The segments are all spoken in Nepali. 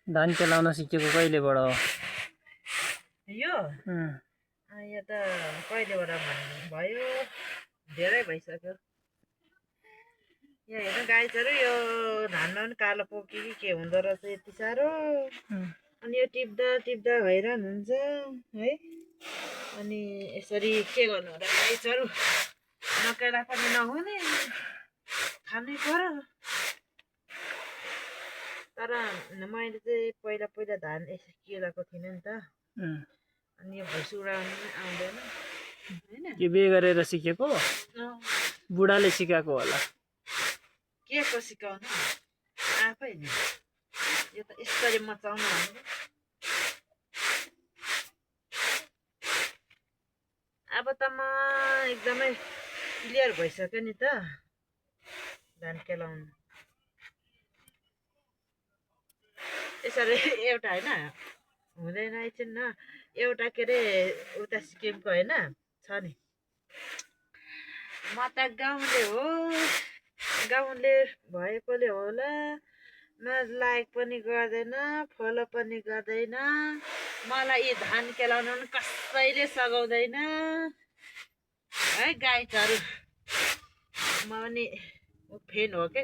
धान केलाउन सिकेको कहिलेबाट हो? यो यो त कहिलेबाट भन्नु भयो, धेरै भइसक्यो। यहाँ हेर्नु गाई चरु, यो धानमा पनि कालो पोकी कि के हुँदो रहेछ यति साह्रो। अनि यो टिप्दा टिप्दा हैरान हुन्छ है। अनि यसरी के गर्नु र गाई चरु, नकेला पनि नहुने, खानै पर्यो। तर मैले चाहिँ पहिला पहिला धान यसरी केलाको थिइनँ नि त। अनि यो भुस उडाउनु पनि आउँदैन हैन। के बे गरेर सिकेको? बुढाले सिकाएको होला। के को सिकाउनु आफै नि। यो त यसरी मचाउनु भनेको। अब त म एकदमै क्लियर भइसक्यो नि त धान केलाउनु। यसरी एउटा होइन हुँदैन एकछिन न, एउटा के अरे उता सिक्किमको होइन छ नि। म त गाउँले हो, गाउँले भएकोले होला, म लायक पनि गर्दैन, फलो पनि गर्दैन। मलाई यी धान केलाउन पनि कसैले सघाउँदैन है गाई चरु। म पनि फेन हो के,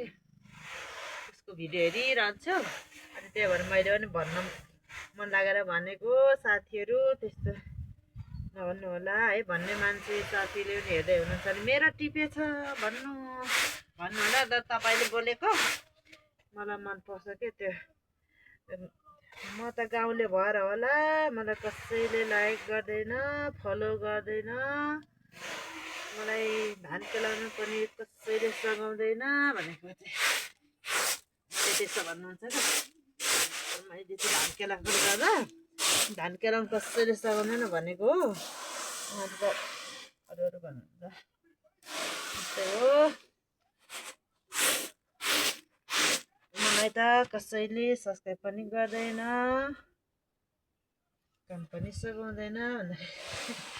उसको भिडियो हेरिरहन्छु। अनि त्यही भएर मैले पनि भन्न मन लागेर भनेको। साथीहरू त्यस्तो नभन्नु होला है, भन्ने मान्छे साथीले पनि हेर्दै हुनुहुन्छ भने मेरो टिपेछ भन्नु होला। तपाईँले बोलेको मलाई मन पर्छ के त्यो। म त गाउँले भएर होला, मलाई कसैले लाइक गर्दैन, फलो गर्दैन, मलाई धान केलाउनु पनि कसैले सघाउँदैन भनेको चाहिँ त्यसो भन्नुहुन्छ क्या। मैले चाहिँ धान केलाएकोले गर्दा धान केलाउनु कसैले सघाउँदैन भनेको हो। अन्त अरू अरू भन्नुहुन्छ त्यस्तै हो। मलाई त कसैले सब्सक्राइब पनि गर्दैन, काम पनि सघाउँदैन भन्दाखेरि